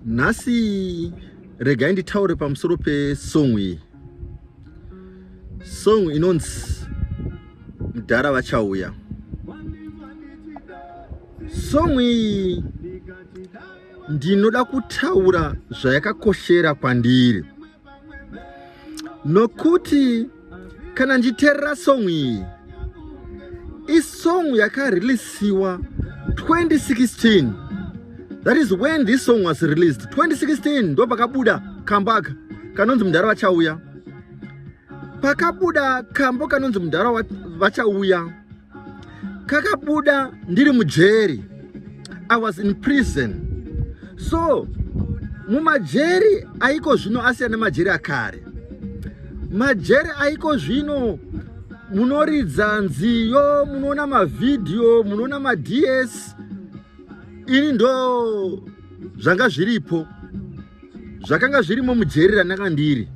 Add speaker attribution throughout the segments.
Speaker 1: Nhasi regai nditaure pamusoro pesong iyi, song inonzi Mudhara Vachauya. Song iyi ndinoda kutaura zvayakakoshera kwandiri, nokuti kana ndichiteerera song iyi, isong yakareleasiwa 2016. That is when this song was released, 2016. Ndo pakabuda kambo aka kanonzi Mudhara Vachauya. Pakabuda kambo kanonzi Mudhara Vachauya, kakabuda ndiri mujeri. I was in prison. So mumajeri aiko zvino asiyana nemajeri akare. Majeri aiko zvino munoridza nziyo, munoona mavhidhiyo, munoona mads. Ini ndo zvanga zviripo, zvakanga zvirimo mujeri randanga ndiri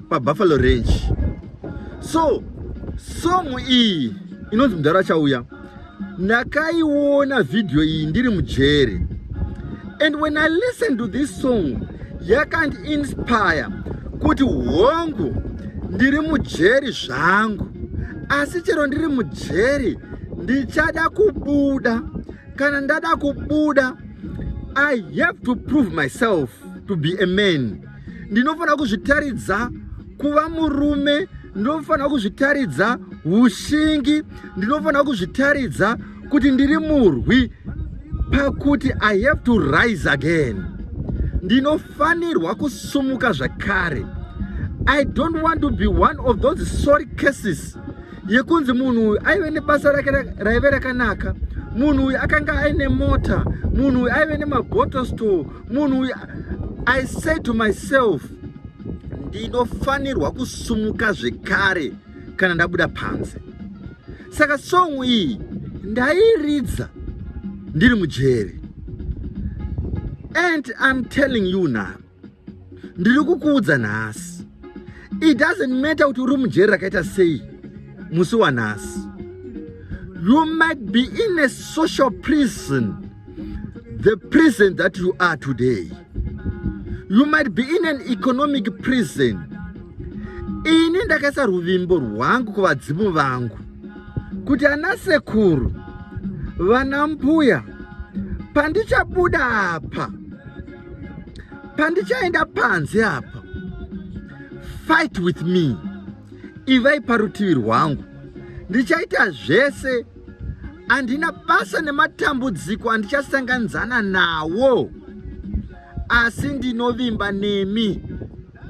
Speaker 1: paBuffalo Range. So song iyi inonzi Mudhara Chauya, ndakaiona vhidhiyo iyi ndiri mujeri, and when I listen to this song, yakandiinspire kuti hongu, ndiri mujeri zvangu, asi chero ndiri mujeri ndichada kubuda. Kana ndada kubuda, I have to prove myself to be a man. Ndinofanira kuzvitaridza kuva murume, ndinofanira kuzvitaridza ushingi, ndinofanira kuzvitaridza kuti ndiri murwi, pakuti I have to rise again. Ndinofanirwa kusumuka zvakare. I don't want to be one of those sorry cases yekunzi munhu uyu aive nebasa rake raive rakanaka, munhu uyu akanga aine mota, munhu uyu aive nemabottle store, munhu uyu. I say to myself, ndinofanirwa kusumuka zvekare kana ndabuda panze. Saka song iyi ndairidza ndiri mujeri, and I'm telling you now, ndiri kukuudza nhasi, it doesn't matter kuti uri mujeri rakaita sei musi wanhasi. You might be in a social prison, the prison that you are today. You might be in an economic prison. Ini ndakaisa ruvimbo rwangu kuvadzimu vangu kuti ana sekuru, vana mbuya, pandichabuda apa, pandichaenda panze apa, fight with me, ivai parutivi rwangu. Ndichaita zvese, handina basa nematambudziko andichasanganidzana nawo, asi ndinovimba nemi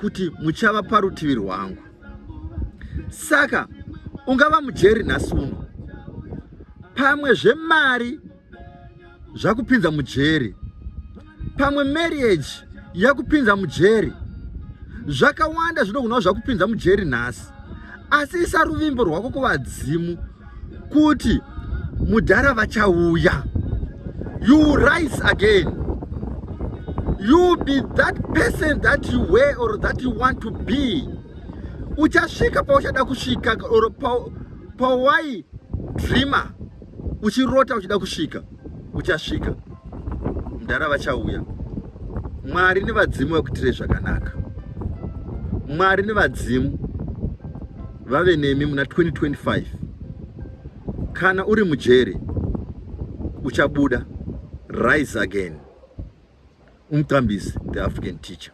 Speaker 1: kuti muchava parutivi rwangu. Saka ungava mujeri nhasi uno, pamwe zvemari zvakupinza mujeri, pamwe marriage yakupinza mujeri, zvakawanda zvinogona zvakupinza mujeri nhasi, asi isa ruvimbo rwako kuvadzimu kuti mudhara vachauya. You rise again, you be that person that you were or that you want to be. Uchasvika pauchada kusvika or pawai dreamer, uchirota uchida kusvika, uchasvika. Mudhara vachauya. Mwari nevadzimu vakuitire zvakanaka. Mwari nevadzimu vave nemi muna 2025. Kana uri mujeri, uchabuda. Rise again. Umqambisi, the African Teacher.